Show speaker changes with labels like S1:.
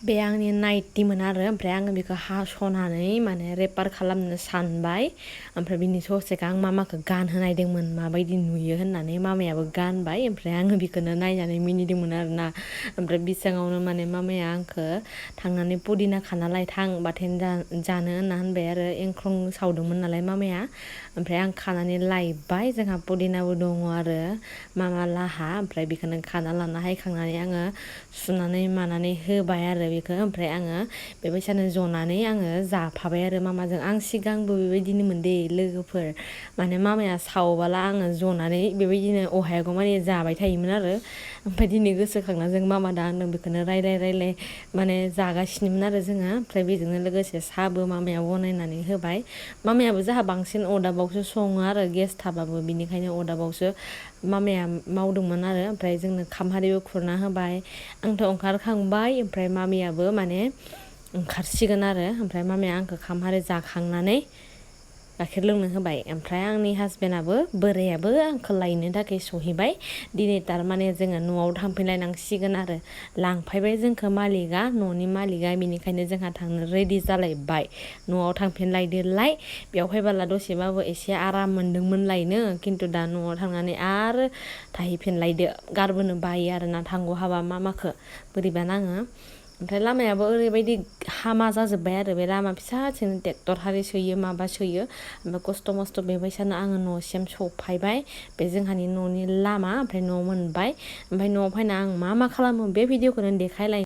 S1: बे आंनि नाइटिमोन आरो ओमफ्राय आङो बेखौ हास'नानै माने रेपार खालामनो सानबाय ओमफ्राय बिनि ससेखौ आं मामाखौ गानहोनायदोंमोन माबायदि नुयो होननानै मामायाबो गानबाय ओमफ्राय आङो बेखौनो नायनानै मिनिदोंमोन आरोना ओमफ्राय बेसेबाङावनो माने मामाया आंखौ थांनानै पुदिना खाना लायथां बाथोन जानो होनना होनबाय आरो एंख्रं सावदोंमोन नालाय मामाया ओमफ्राय आं खानानै लायबाय जोंहा पुदिनाबो दङ आरो मामा लाहा ओमफ्राय बेखौनो खाना लाना हायखांनानै आङो सुनानै मानानै होबाय आरो बेखौ ओमफ्राय आङो बेबायसानो जनानै आङो जाफाबाय आरो मामाजों आं सिगांबो बेबायदिनो मोनदे लोगोफोर माने मामाया सावोबोला आङो जनानै बेबायदिनो अहायागौ माने जाबाय थायोमोन आरो ओमफ्राय दिनै गोसोखांना जों मामा दा होनदों बेखौनो रायलाय माने जागासिनोमोन आरो जोङो ओमफ्राय बेजोंनो लोगोसे साहाबो मामाया बनायनानै होबाय मामायाबो जोंहा बांसिन अरदाबावसो सङो आरो गेस थाबाबो बिनिखायनो अरदाबावसो मामाया मावदोंमोन आरो ओमफ्राय जोंनो ओंखाम हारिबो खुरना होबाय आंथ' ओंखारखांबाय ओमफ्राय मामियाबो माने ओंखारसिगोन आरो ओमफ्राय मामिया आंखौ ओंखाम हारि जाखांनानै गाइखेर लोंनो होबाय ओमफ्राय आंनि हासबेन्डआबो बोरायाबो आंखौ लायनो थाखाय सहैबाय दिनै थारमाने जोङो न'आव थांफिनलायनांसिगोन आरो लांफैबाय जोंखौ मालिकआ न'नि मालिकआ बेनिखायनो जोंहा थांनो रेडि जालायबाय न'आव थांफिनलायदोलाय बेयाव फैबोला दसेबाबो एसे आराम मोनदोंमोनलायनो खिन्थु दा न'आव थांनानै आरो थाहैफिनलायदो गारबोनो बायो आरोना थांगौ हाबा मामाखौ बोरैबा नाङो ओमफ्राय लामायाबो ओरैबायदि हामा जाजोब्बाय आरो बे लामा फिसाथिं ट्रेक्टर हारि सोयो माबा सोयो ओमफ्राय खस्थ' मस्थ' बेबायसानो आङो न'सिम सफैबाय बे जोंहानि न'नि लामा ओमफ्राय न' मोनबाय ओमफ्राय न'आव फैना आं मा खालामो बे भिडिअखौनो देखायलाय